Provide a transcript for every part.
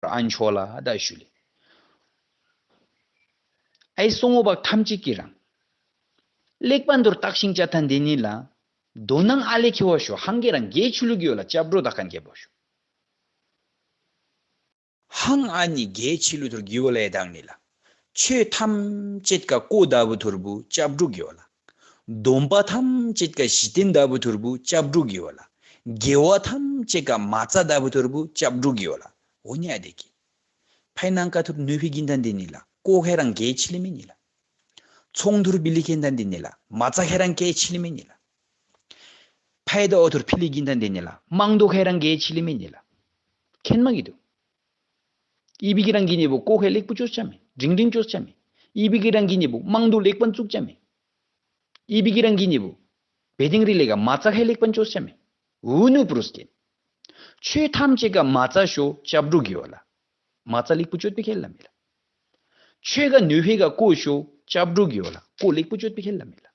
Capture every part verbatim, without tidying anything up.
ཨན་ཆོ་ལ་ད་ཞུ་ལེ། ཨའི་སོང་ངོ་བག་ཐམས་ཅད་ཀྱི་རང་། ལེགས་པ་འདུར་བརྟགས་ཤིང་བཅད་ཐན་དེ་ཉིད་ལ། དོ་སྣང་ཨ་ལེ་ཁེ་བ་ཤོ་ཧང་གེ་རང་གེ་ཆི་ལུ་གི་ཡོ་ལ་སྐྱབས་འགྲོ་ད་ཁན་ཁེ་བོ་ཤོ། ཧང་ཨ་ནི་གེ་ཆི་ལུ་ཐུར་གི་ཡོ་ལ་ཡ་དང་ནི་ལ། ཆོས་ཐམས་ཅད་ཀ་ཀོ་ད་བུ་ཐུར་བུ་སྐྱབས་འགྲོ་གི་ཡོ་ལ། སྡོམ་པ་ཐམས་ཅད་ཀ་གཞི་རྟེན་ད་བུ་ཐུར་བུ་སྐྱབས་འགྲོ་གི་ཡོ་ལ། དགེ་བ་ཐམས་ཅད་ཀ་མ་རྩ་ད་བུ་ཐུར་བུ་སྐྱབས་འགྲོ་གི་ཡོ་ལ། འོ་ཉ་དེ་གི། ཕའི་ནང་ཀ་ཐུར་ནུས་ཕི་གིན་ཐན་དེ་ནི་ལ་ཀོ་ཁེ་རང་གེ་ཆི་ལི་མི་ནི་ལ། ཚོང་ཐུར་བི་ལི་ཁེན་ཐན་དེ་ནི་ལ་མ་རྩ་ཁེ་རང་གེ་ཆི་ལི་མི་ནི་ལ། ཕའི་ད་འོ་ཐུར་ཕི་ལི་གིན་ཐན་དེ་ནི་ལ་མང་དོ་ཁེ་རང་གེ་ཆི་ལི་མི་ནི་ལ། ཁེན་མ་གི་དུ། ཨི་བི་གི་རང་གི་ནི་བུ་ཀོ་ཁེ་ལེགས་པོ་ཅོས་ཆ་མེ། འབྲིང་འབྲིང་ཅོས་ཆ་མེ། ཨི་བི་གི་རང་གི་ནི་བུ་མང་དུ་ལེགས་པན་བཙུགས་ཆ་མེ། ཨི་བི་གི་རང་གི་ནི་བུ་བེ་ཏིང་རི་ལེ་ག་མ་རྩ་ཁེ་ལེགས་པན་ཅོས་ཆ་མེ། འུ་ནུ་པུ་རུ་སྐེ། ཆོས་ཐམས་ཅད་ཀ་མ་རྩ་ཤོ་སྐྱབས་འགྲོ་གི་ཡོ་ལ། མ་རྩ་ལེགས་པོ་ཅོས་པི་ཁེ་ལ་མེ་ལ། ཆོས་ག་ནུས་ཧེ་ག་ཀོ་ཤོ་སྐྱབས་འགྲོ་གི་ཡོ་ལ་ཀོ་ལེགས་པོ་ཅོས་པི་ཁེ་ལ་མེ་ལ།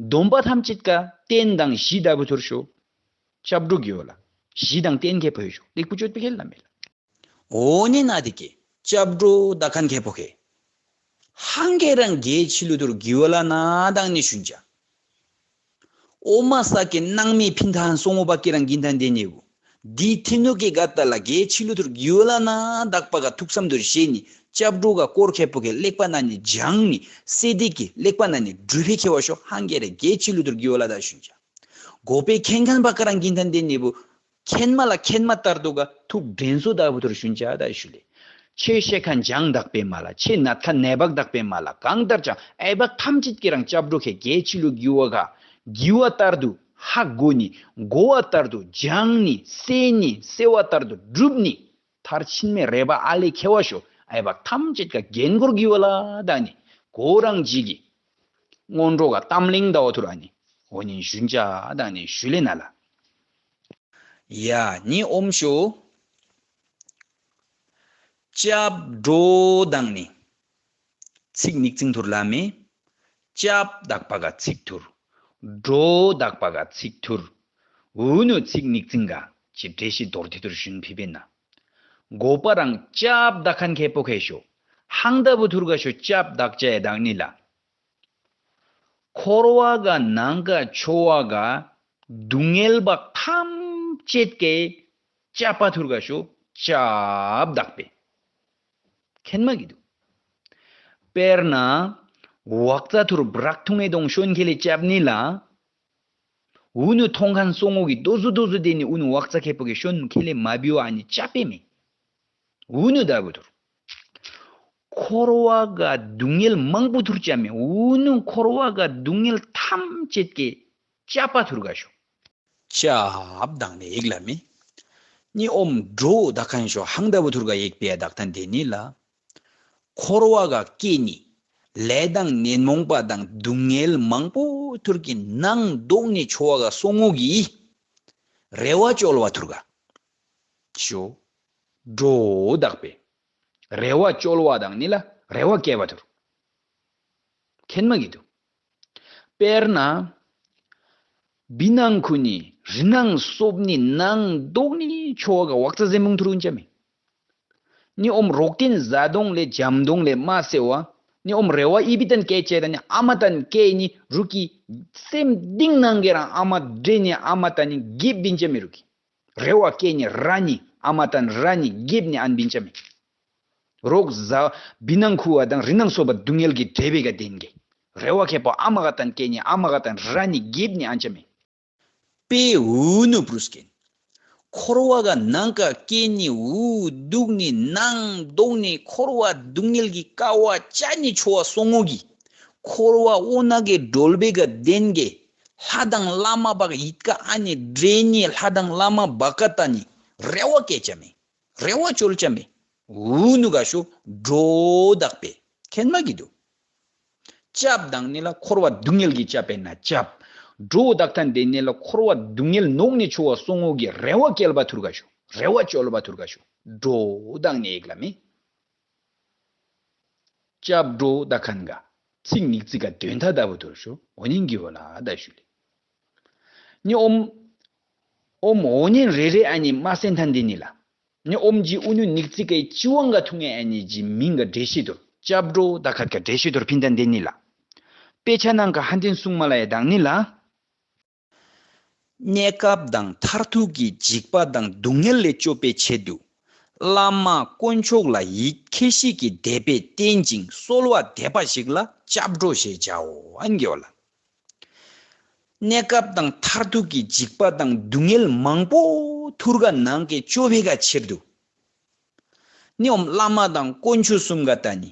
སྡོམ་པ་ཐམས་ཅད་ཀ་རྟེན་དང་གཞི་ལྟ་བུ་ཐུར་ཤོ། སྐྱབས་འགྲོ་གི་ཡོ་ལ། གཞི་དང་རྟེན་ཁེ་བོ་ཤོ་ལེགས་པོ་ཅོས་པི་ཁེ་ལ་མེ་ལ། འོ་ནི་ན་དེ་ཀེ་སྐྱབས་འགྲོ་ད་ཁན་ཁེ་པོ་ཁེ། ཧང་གེ་རང་གེ་ཆི་ལུ་ཐུར་གི་ཡོ་ལ་ན་དང་ནི་ཤུན་ཅ། ཨོ་མ་ས་ཀེ་ནང་མི་ཕིན་ཐང་སོང་ངོ་བ་ཀེ་རང་གིན་ཐན་དེ་ནི་བུ། དི་ཐི་ནུ་ཀེ་ག་ཏ་ལ་གེ་ཆི་ལུ་ཐུར་གི་ཡོ་ལ་ན་དག་པ་ག་ཐུགས་བསམ་ཐུར་ཤེས་ནི་སྐྱབས་འགྲོ་ག་སྐོར་ཁེ་པོ་ཁེ་ལེགས་པ་ན་ནི་ཇང་ནི་སེ་དི་ཀེ་ལེགས་པ་ན་ནི་གྲུ་ཕེ་ཁེ་བ་ཤོ་ཧང་གེ་རེ་གེ་ཆི་ལུ་ཐུར་གི་ཡོ་ལ་ད་ཤུན་ཅ། གོ་པེ་ཁེན་ཁན་བ་ཀ་རང་གིན་ཐན་དེ་ནི་བུ། ཁེན་མ་ལ་ཁེན་མ་ལྟར་དུ་ག་ཐུགས་འདྲེན་སོ་ལྟ་བུ་ཐུར་ཤུན་ཅ་ད་ཞུ་ལེ། ཆེ་ཤེ་ཁན་ཇང་དག་པེ་མ་ལ་ཆེ་ནད་ཁན་ནད་བག་དག་པེ་མ་ལ་གང་ལྟར་ཅང་ཨའི་བག་ཐམས་ཅད་ཀྱི་རང་སྐྱབས་འགྲོ་ཁེ་གེ་ཆི་ལུ་གི་བ་ག་གི་བ་ལྟར་དུ་ཧ་གོ་ནི་གོ་བ་ལྟར་དུ་ཇང་ནི་སེ་ནི་སེ་བ་ལྟར་དུ་གྲུབ་ནི། མཐར་ཕྱིན་མའི་རེ་བ་ཨ་ལེ་ཁེ་བ་ཤོ་ཨའི་བག་ཐམས་ཅད་ཀ་རྒན་འཁོར་གི་བ་ལ་ད་ནི་གོ་རང་ཇི་གི། སྔོན་འགྲོ་ག་གཏམ་གླེང་ཟླ་བ་ཐུར་ཨ་ནི། འོ་ནི་ཞུན་ཅ་དང་ནི་ཞུ་ལེ་ན་ལ། ཡ་ནི་ཨོམ་ཤོ། སྐྱབས་འགྲོ་དང་ནི། ཚིག་ཉིག་ཙིང་ཐུར་ལ་མེ། སྐྱབས་དག་པ་ག་ཚིག་ཐུར། འགྲོ་དག་པ་ག་ཚིག་ཐུར། འུ་ནུ་ཚིག་ཉིག་ཙིང་ག་ཅི་འགྲེལ་བཤད་མདོར་བསྡུས་ཐུར་ཞུན་ཕི་བེ་ན། གོ་པ་རང་སྐྱབས་དག་ཁན་ཁེ་པོ་ཁེ་ཤོ། ཧང་ལྟ་བུ་ཐུར་ག་ཤོ་སྐྱབས་དག་ཅ་ཡ་དང་ནི་ལ། འཁོར་བ་ག་ནང་ག་འཆོ་བ་ག་སྡུག་བསྔལ་བག་ཐམས་ཅད་ཀེ་སྐྱབས་པ་ཐུར་ག་ཤོ་སྐྱབས་དག་པེ། ཁེན་མ་གི་དུ། དཔེར་ན་བག་ཙ་ཐུར་བྲག་ཐུང་ངེ་དོང་ཤོན་ཁེ་ལེ་སྐྱབས་ནི་ལ། འུ་ནུ་ཐོང་ཁན་སོ་ངོ་གི་དོ་ཟུ་དོ་ཟུ་དེ་ནི་འུ་ནུ་བག་ཙ་ཁེ་པོ་གི་ཤོན་ཁེ་ལེ་མ་བི་བ་ཨ་ནི་སྐྱབས་པེ་མེ། འུ་ནུ་ལྟ་བུ་ཐུར། འཁོར་བ་ག་སྡུག་བསྔལ་མང་པོ་ཐུར་ཅ་མེ། འུ་ནུ་འཁོར་བ་ག་སྡུག་བསྔལ་ཐམས་ཅད་ཀེ་སྐྱབས་པ་ཐུར་ག་ཤོ། སྐྱབས་དང་ནི་ཡིག་ལ་མེ། ནི་ཨོམ་འགྲོ་དག་ཁན་ཤོ་ཧང་ལྟ་བུ་ཐུར་ག་ཡིག་པེ་ཡ་དག་ཐན་དེ་ནི་ལ། འཁོར་བ་ག་སྐྱེ་ནི། ལས་དང་ཉོན་མོངས་པ་དང་སྡུག་བསྔལ་མང་པོ་ཐུར་གི་ནང་ལྡོག་ནི་འཆོ་བ་ག་སོ་ངོ་གི། རེ་བ་བཅོལ་བ་ཐུར་ག་ཤོ། འགྲོ་དག་པེ། རེ་བ་བཅོལ་བ་དང་ནི་ལ་རེ་བ་སྐྱེ་བ་ཐུར། ཁེན་མ་གི་དུ། དཔེར་ན། བི་ནང་ཁུ་ནི་རི་ནང་སོབ་ནི་ནང་ལྡོག་ནི་འཆོ་བ་ག་བག་ཙ་ཟེ་མུང་ཐུར་འུན་ཅ་མེ། ནི་ཨོམ་རོག་ཏིན་ཟ་དོང་ལེ་འཇམ་དོང་ལེ་མ་སེ་བ། ནི་ཨོམ་རེ་བ་ཨི་བི་ཏན་ཀེ་ཅེ་ད་ནི་ཨ་མ་ཏན་ཀེ་ནི་རུ་ཀི། སེམས་གཏིང་ནང་གེ་རང་ཨ་མ་འདྲེ་ནི་ཨ་མ་ཏན་ནི་གིབ་བིན་ཅ་མེ་རུ་ཀི། རེ་བ་སྐྱེ་ནི་ར་ནི་ཨ་མ་ཏན་ར་ནི་གིབ་ནི་ཨན་བིན་ཅ་མེ། རོག་ཟ་བི་ནང་ཁུ་བ་དང་རི་ནང་སོ་བ་སྡུག་བསྔལ་གི་འབྲེལ་བའི་ག་དེན་གེ། རེ་བ་ཁེ་པོ་ཨ་མ་ག་ཏན་སྐྱེ་ནི་ཨ་མ་ག་ཏན་ར་ནི་གིབ་ནི་ཨན་ཅ་མེ། པེ་འུ་ནུ་པུ་རུ་སྐེན། འཁོར་བ་ག་ནང་ག་སྐྱེ་ནི་འུ་སྡུག་ནི་ནང་ལྡོག་ནི་འཁོར་བ་སྡུག་བསྔལ་གི་ཀ་བ་ཅ་ནི་འཆོ་བ་སོ་ངོ་གི། འཁོར་བ་འོ་ན་གེ་གྲོལ་བེ་ག་དེན་གེ། ལྷ་དང་བླ་མ་བག་ཡིད་ཀ་ཨ་ནི་འདྲེ་ནི་ལྷ་དང་བླ་མ་བག་ཀ་ཏ་ནི་རེ་བ་སྐྱེ་ཅ་མེ། རེ་བ་བཅོལ་ཅ་མེ། འུ་ནུ་ག་ཤོ་འགྲོ་དག་པེ། ཁེན་མ་གི་དུ། སྐྱབས་དང་ནི་ལ་འཁོར་བ་སྡུག་བསྔལ་གི་སྐྱབས་པེ་ན་སྐྱབས། འགྲོ་དག་ཐན་དེ་ནི་ལ་འཁོར་བ་སྡུག་བསྔལ་ནོག་ནི་འཆོ་བ་སོ་ངོ་གི་རེ་བ་སྐྱེལ་བ་ཐུར་ག་ཤོ། རེ་བ་བཅོལ་བ་ཐུར་ག་ཤོ། འགྲོ་དག་ནི་ཡིག་ལ་མེ། སྐྱབས་འགྲོ་དག་ཁན་ག། ཚིག་ཉིག་ཙིག་ག་དོན་ཐ་ལྟ་བུ་ཐུར་ཤོ། འོ་ཉིན་གི་བ་ལ་ད་ཞུ་ལེ། ནི་ཨོམ། ཨོམ་འོ་ཉིན་རེ་རེ་ཨ་ནི་མ་སེན་ཐན་དེ་ནི་ལ། ནི་ཨོམ་ཇི་ཨུ་ནུ་ནིག་ཙི་ཀའི་ཅི་ཝང་ག་ཐུང་ངེ་ཨ་ནི་ཇི་མིང་ག་འགྲེལ་བཤད་དུར་སྐྱབས་འགྲོ་ད་ཁད་ཀ་འགྲེལ་བཤད་དུར་ཕིན་ཏན་དེ་ནི་ལ། དཔེ་ཆ་ནང་ག་ཧན་ཏིན་གསུང་མ་ལ་ཡ་དང་ནི་ལ། གནས་སྐབས་དང་མཐར་ཐུག་གི་འཇིགས་པ་དང་སྡུག་བསྔལ་ལས་སྐྱོབ་པའི་ཆེད་དུ། བླ་མ་དཀོན་མཆོག་ལ་ཡིད་ཁྱེད་ཤེས་ཀྱི་དད་པས་བརྟེན་ཅིང་གསོལ་བ་འདེབས་པ་ཞིག་ལ་སྐྱབས་འགྲོ་ཞེས་བྱའོ་ཨན་གྱི་ཝ་ལ། གནས་སྐབས་དང་མཐར་ཐུག་གི་འཇིགས་པ་དང་སྡུག་བསྔལ་མང་པོ་ཐུར་ག་ནང་གི་སྐྱོབ་པའི་ག་ཆེར་དུ། ནི་ཨོམ་བླ་མ་དང་དཀོན་མཆོག་གསུམ་ག་ད་ནི།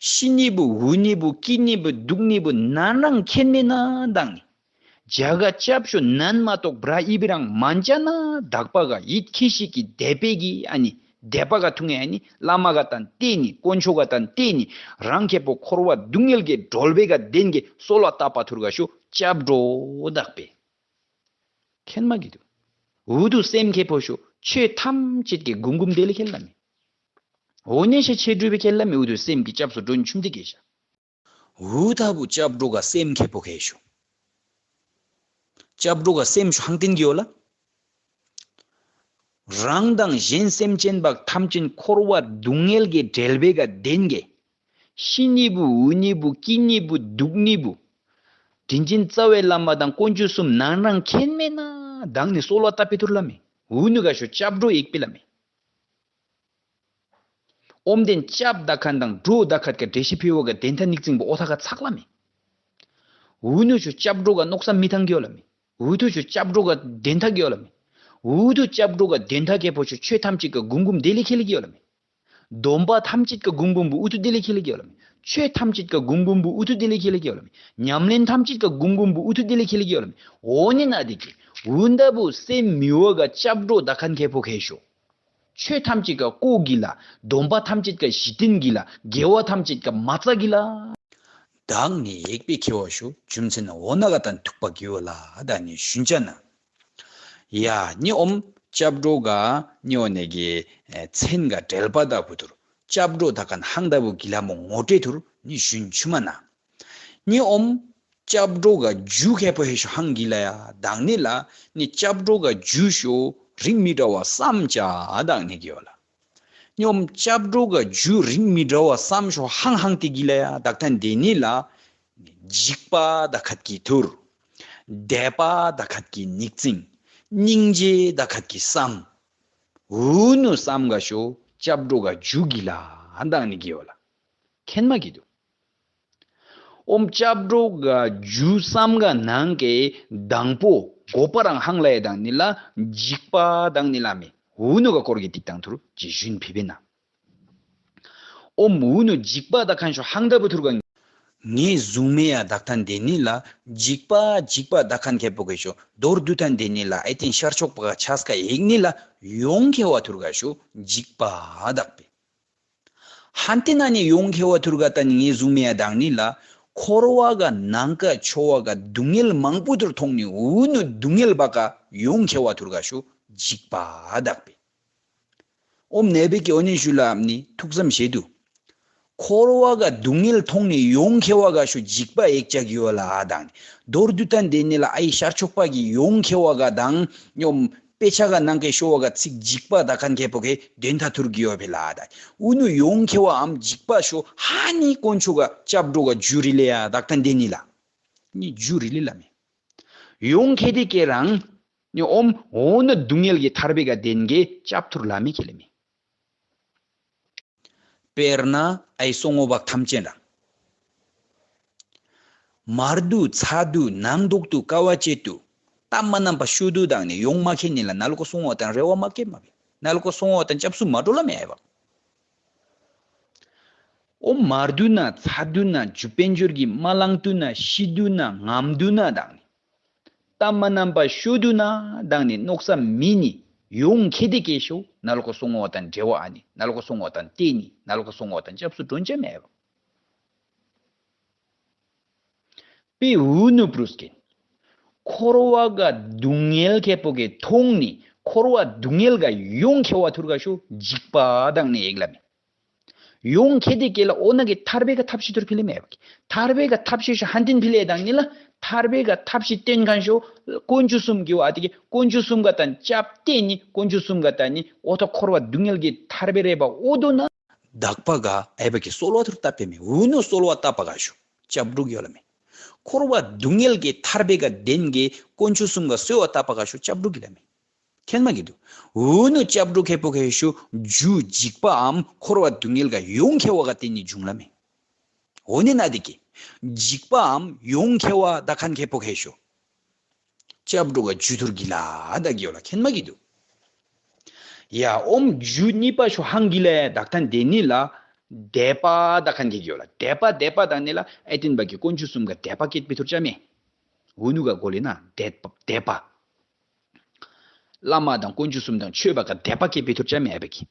ཤི་ནི་བུ་འུ་ནི་བུ་ཀི་ནི་བུ་སྡུག་ནི་བུ་ནན་རང་ཁེན་མེ་ན་དང་ནི། ཇ་ག་སྐྱབས་ཤོ་ནན་མ་གཏོགས་བྲ་ཨི་བི་རང་མན་ཅ་ན་དག་པ་ག་ཡིད་ཁྱེད་ཤེས་ཀྱི་དད་པའི་གི་ཨ་ནི་དད་པ་ག་ཐུང་ངེ་ཨ་ནི་བླ་མ་ག་ཏན་ཏེ་ནི་དཀོན་མཆོག་ག་ཏན་ཏེ་ནི་རང་ཁེ་པོ་འཁོར་བ་སྡུག་བསྔལ་གི་སྒྲོལ་བའི་ག་དེན་གི་གསོལ་བ་བཏབ་པ་ཐུར་ག་ཤོ་སྐྱབས་འགྲོ་དག་པའི། ཁེན་མ་གི་དུ། འུ་དུ་སེམས་ཁེ་པོ་ཤོ་ཆོས་ཐམས་ཅད་ཀྱི་གུམ་གུམ་དེ་ལས་ཁེལ་ལ་མེ། འོ་ནེ་ཤ་ཆེ་སྒྲུབ་པའི་ཁེལ་ལ་མེ་འུ་དུ་སེམས་ཀྱི་སྐྱབས་སུ་འགྲོ་ཆུམ་དེ་གེ་ཤ། འུ་ད་བུ་སྐྱབས་འགྲོ་ག་སེམས་ཁེ་པོ་ཁེ་ཤོ། སྐྱབས་འགྲོ་ག་སེམས་ཤོ་ཧང་ཏིན་གི་ཡོ་ལ། རང་དང་གཞན་སེམས་ཅན་བག་ཐམས་ཅད་འཁོར་བ་སྡུག་བསྔལ་གྱི་བྲལ་བའི་ག་དེན་གི། ཤི་ནི་བུ་འུ་ནི་བུ་ཀི་ནི་བུ་སྡུག་ནི་བུ། དྲིན་ཅན་རྩ་བའི་བླ་མ་དང་དཀོན་མཆོག་གསུམ་ནན་རང་ཁེན་མེ་ན་དང་ནི་གསོལ་བ་བཏབ་པའི་ཐུར་ལ་མེ། འུ་ནུ་ག་ཤོ་སྐྱབས་འགྲོ་ཡེག་པི་ལ་མེ། ཨོམ་དེན་སྐྱབས་ད་ཁན་དང་འགྲོ་ད་ཁད་ཀ་འགྲེལ་བཤད་ཕི་བོ་ག་དེན་ཐ་ནིག་ཙིང་བོ་ཨོ་ཐ་ག་ཚག་ལ་མེ། འུ་ནུ་ཤོ་སྐྱབས་འགྲོ་ག་ནོག་ས་མི་ཐང་གི་ཡོ་ལ་མེ། འུ་ཐུ་ཤོ་སྐྱབས་འགྲོ་ག་དེན་ཐ་གི་ཡོ་ལ་མེ། འུ་ཐུ་སྐྱབས་འགྲོ་ག་དེན་ཐ་གེ་པོ་ཤོ་ཆོས་ཐམས་ཅད་ཀ་གུམ་གུམ་དེ་ལི་ཁེ་ལི་གི་ཡོ་ལ་མེ། སྡོམ་པ་ཐམས་ཅད་ཀ་གུམ་གུམ་བུ་ཨུ་ཐུ་དེ་ལི་ཁེ་ལི་གི་ཡོ་ལ་མེ། ཆོས་ཐམས་ཅད་ཀ་གུམ་གུམ་བུ་ཨུ་ཐུ་དེ་ལི་ཁེ་ལི་གི་ཡོ་ལ་མེ། ཉམས་ལེན་ཐམས་ཅད་ཀ་གུམ་གུམ་བུ་ཨུ་ཐུ་དེ་ལི་ཁེ་ལི་གི་ཡོ་ལ་མེ། འོ་ནི་ན་དེ་གི་འུ་འདའ་བུ་སེམས་མི་བ་ག་སྐྱབས་འགྲོ་ད་ཁན་ཁེ་པོ་ཁེ་ཤོ། ཆོས་ཐམས་ཅད་ཀ་ཀོ་གི་ལ། སྡོམ་པ་ཐམས་ཅད་ཀ་ཞི་བསྟན་གི་ལ། དགེ་བ་ཐམས་ཅད་ཀ་མ་རྩ་གི་ལ། བདག་ནི་ཡེག་པའི་ཁེ་བ་ཤོ་རྒྱུ་མཚན་ནི་འོ་ན་ག་དང་ཐུག་པ་གི་ཡོ་ལ་བདག་ནི་ཞུན་ཅ་ན། ཡ་ནི་ཨོམ་སྐྱབས་འགྲོ་ག་ནི་འོ་ནེ་གི་མཚན་ག་བྲལ་པ་ད་བུ་ཐུར་སྐྱབས་འགྲོ་ད་ཁན་ཧང་ད་བུ་གི་ལ་མོ་ངོ་སྤྲད་ཐུར་ནི་ཞུན་ཆུ་མ་ན། ནི་ཨོམ། སྐྱབས་འགྲོ་ག་རྒྱུ་ཁེ་པོ་ཧེ་ཤོ་ཧང་གི་ལ་ཡ་དང་ནི་ལ། ནི་སྐྱབས་འགྲོ་ག་རྒྱུ་ཤོ་རིགས་མི་འདྲ་བ་བསམ་བྱ་དང་ནི་གི་ཡོ་ལ། ནི་ཨོམ་སྐྱབས་འགྲོ་ག་རྒྱུ་རིགས་མི་འདྲ་བ་བསམ་ཤོ་ཧང་ཧང་ཏི་གི་ལ་ཡ་དག་ཐན་དེ་ནི་ལ། འཇིགས་པ་ད་ཁད་ཀྱི་ཐུར། དད་པ་ད་ཁད་ཀྱི་ནིག་ཙིང་། སྙིང་རྗེ་ད་ཁད་ཀྱི་བསམ། འུ་ནུ་བསམ་ག་ཤོ་སྐྱབས་འགྲོ་ག་རྒྱུ་གི་ལ་དང་ནི་གི་ཡོ་ལ། ཁེན་མ་གི་དུ། ཨོམ་སྐྱབས་འགྲོ་ག་རྒྱུ་བསམ་ག་ནང་གི་དང་པོ་གོ་པ་རང་ཧང་ལ་ཡ་དང་ནི་ལ་འཇིགས་པ་དང་ནི་ལ་མེ། འུ་ནུ་ག་སྐོར་གི་ཏིག་དང་ཐུར་ཅི་ཞུན་ཕི་བེ་ན། ཨོམ་འུ་ནུ་འཇིགས་པ་ད་ཁན་ཤོ་ཧང་ད་བུ་ཐུར་ག་ངེ་བཟུང་མེ་ཡ་དག་ཐན་དེ་ནི་ལ་འཇིགས་པ་འཇིགས་པ་ད་ཁན་ཁེ་པོ་གེ་ཤོ་མདོར་བསྡུ་ཐན་དེ་ནི་ལ་ཨེ་ཏིན་ཤར་ཕྱོགས་པ་ག་ཆས་ཀ་ཡེག་ནི་ལ་ཡོང་ཁེ་བ་ཐུར་ག་ཤོ་འཇིགས་པ་དག་པེ། ཧན་ཏེ་ན་ནི་ཡོང་ཁེ་བ་ཐུར་ག་ཏ་ནི་ངེ་བཟུང་མེ་ཡ་དང་ནི་ལ། འཁོར་བ་ག་ནང་ཀ་ཆོ་བ་ག་སྡུག་བསྔལ་མང་པོ་ཐུར་མཐོང་ནི་འུ་ནུ་སྡུག་བསྔལ་བ་ག་ཡོང་ཁེ་བ་ཐུར་ག་ཤོ་འཇིགས་པ་དག་པེ། ཨོམ་ནེ་བེ་ཀེ་ཨོ་ནི་ཞུ་ལ་ནི་ཐུགས་བསམ་བཞེས་དུ། འཁོར་བ་ག་སྡུག་བསྔལ་མཐོང་ནི་ཡོང་ཁེ་བ་ག་ཤོ་འཇིགས་པ་ཡེག་ཅག་ཡོ་ལ་དང་ནི། མདོར་བསྡུ་ཏ་འདི་ནི་ལ་ཨའི་ཤར་ཕྱོགས་པ་གི་ཡོང་ཁེ་བ་ག་དང་ཉོམ། དཔེ་ཆ་ག་ནང་གི་ཤོ་བ་ག་ཚིག་འཇིགས་པ་ད་ཁན་ཁེ་པོ་གེ་དོན་ཐ་ཐུར་གི་ཡོ་བེ་ལ་ད། ཨུ་ནུ་ཡོང་ཁེ་བའམ་འཇིགས་པ་ཤོ་ཧ་ནི་དཀོན་མཆོག་ག་སྐྱབས་འགྲོ་ག་ཇུ་རི་ལེ་ཡ་དག་ཐན་དེ་ནི་ལ། ནི་ཇུ་རི་ལེ་ལ་མེ། ཡོང་ཁེ་དེ་ཀེ་རང་། ནི་ཨོམ་འོ་ན་སྡུག་བསྔལ་གི་ཐར་པེ་ག་དེན་གེ་སྐྱབས་ཐུར་ལ་མེ་ཁེ་ལེ་མེ། དཔེར་ན་ཨའི་སོ་ངོ་བག་ཐམས་ཅད་ར། མར་དུ་ཚ་དུ་ནང་དོག་ཏུ་དཀའ་བ་སྤྱད་དུ། གཏམ་མ་རྣམ་པ་ཤོད་དུ་དང་ནི་ཡོང་མ་ཁེ་ནི་ལ་ནལ་ཀོ་སོང་བ་དང་རེ་བ་མ་ཀེ་མ་བི། ནལ་ཀོ་སོང་བ་དང་སྐྱབས་སུ་མ་འགྲོ་ལ་མེ་ཨའི་བག། ཨོ་མར་དུ་ན་ཚ་དུ་ན་ཇུ་དཔལ་འབྱོར་གྱི་མ་ལང་དུ་ན་ཤི་དུ་ན་ངམ་དུ་ན་དང་ནི། གཏམ་མ་རྣམ་པ་ཤོད་དུ་ན་དང་ནི་ནོག་ས་མི་ནི་ཡོང་ཁེ་དེ་ཀེ་ཤོ་ནལ་ཀོ་སོང་བ་དང་འབྲེལ་བ་ཨ་ནི་ནལ་ཀོ་སོང་བ་དང་ཏེ་ནི་ནལ་ཀོ་སོང་བ་དང་སྐྱབས་སུ་འགྲོ་འཇམ་མེ་བག། པི་འུ་ནུ་པྲུས་ཀིན། འཁོར་བ་ག་སྡུག་བསྔལ་ཁེ་པོ་གེ་མཐོང་ནི་འཁོར་བ་སྡུག་བསྔལ་ག་ཡོང་ཁེ་བ་ཐུར་ག་ཤོ་འཇིགས་པ་དང་ནི་ཡེག་ལ་མེ། ཡོང་ཁེ་དེ་ཀེ་ལ་ཨོ་ན་གི་ཐར་པེ་ག་ཐབས་ཤེས་ཐུར་ཕི་ལེ་མེ་བག། ཐར་པེ་ག་ཐབས་ཤེས་ཤོ་ཧན་ཏིན་ཕི་ལེ་དང་ནི་ལ་ ཐར་པའི་ག་ཐབས་ཤིག་བསྟན་གང་ཤོ། དཀོན་མཆོག་གསུམ་གི་བ་དེ་གི་དཀོན་མཆོག་གསུམ་ག་དང་སྐྱབས་བསྟན་ནི་དཀོན་མཆོག་གསུམ་ག་དང་ནི་འོ་ཐོ་འཁོར་བ་སྡུག་བསྔལ་གི་ཐར་པའི་རེ་བ་འོ་དོ་ན། དག་པ་ག་ཨེ་བ་གི་གསོལ་བ་ཐུར་བཏབ་པའི་མེ་འུ་ནུ་གསོལ་བ་བཏབ་པ་ག་ཤོ་སྐྱབས་འགྲོ་གི་ཡོད་ལ་མེ། འཁོར་བ་སྡུག་བསྔལ་གི་ཐར་པའི་ག་བདེན་གི་དཀོན་མཆོག་གསུམ་ག་གསོལ་བ་བཏབ་པ་ག་ཤོ་སྐྱབས་འགྲོ་གི་ལ་མེ། མཁྱེན་མ་གི་འདུག་འུ་ནུ་སྐྱབས་འགྲོ་ཁེ་པོ་ཁེ་ཤོ་རྒྱུ་འཇིགས་པའམ་འཁོར་བ་སྡུག་བསྔལ་ག་ཡོང་ཁེ་བ་ག་བརྟེན་ནི་འབྱུང་ལ་མེ། འོ་ནི་ན་དེ་གི། འཇིགས་པའམ་ཡོང་ཁེ་བ་ད་ཁན་ཁེ་པོ་ཁེ་ཤོ། སྐྱབས་འགྲོ་ག་རྒྱུ་ཐུར་གི་ལ་ད་གི་ཡོ་ལ་མཁྱེན་མ་གི་འདུག་ཡ་ཨོམ་རྒྱུ་གཉིས་པ་ཤོ་ཧང་གི་ལ་དག་ཐན་དེ་ནི་ལ། དད་པ་ད་ཁན་ཁེ་གི་ཡོ་ལ་དད་པ་དད་པ་དག་ནི་ལ་ཨེ་ཏིན་པ་གི་དཀོན་མཆོག་གསུམ་ག་དད་པ་སྐྱེད་པའི་ཐུར་ཅ་མེ། འུ་ནུ་ག་གོ་ལེ་ན་དད་པ་དད་པ། བླ་མ་དང་དཀོན་མཆོག་གསུམ་དང་ཆོས་པ་ག་དད་པ་སྐྱེད་པའི་ཐུར་ཅ་མེ་ཨེ་བ་གི།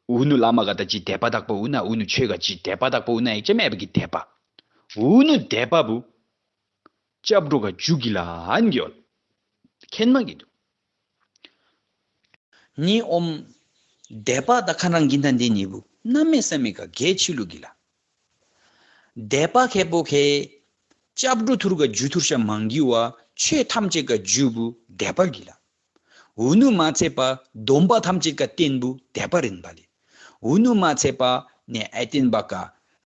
འུ་ནུ་བླ་མ་ག་ད་ཅི་དད་པ་དག་པོ་འུ་ན་འུ་ནུ་ཆོས་ག་ཅི་དད་པ་དག་པོ་འུ་ན་ཡེག་ཅ་མེ་ཨེ་བ་གི་དད་པ། འུ་ནུ་དད་པ་བུ། སྐྱབས་འགྲོ་ག་རྒྱུ་གི་ལ་ཨན་གི་ཡོ་ལ། མཁྱེན་མ་གི་འདུག་ནི་ཨོམ། དད་པ་ད་ཁ་རང་གིན་ཐན་དེ་ནི་བུ་གནམ་མེད་ས་མེད་ག་གལ་ཆི་ལུ་གི་ལ། དད་པ་ཁེ་པོ་ཁེ། སྐྱབས་འགྲོ་ཐུར་ག་རྒྱུ་ཐུར་ཤ་མང་གི་བ་ཆོས་ཐམས་ཅད་ག་རྒྱུ་བུ་དད་པ་གི་ལ། འུ་ནུ་མ་ཚད་པ་སྡོམ་པ་ཐམས་ཅད་ག་བརྟེན་བུ་དད་པ་རིན་པ་ལེ། འུ་ནུ་མ་ཚད་པ་ནས་ཨེ་བརྟེན་པ་ག་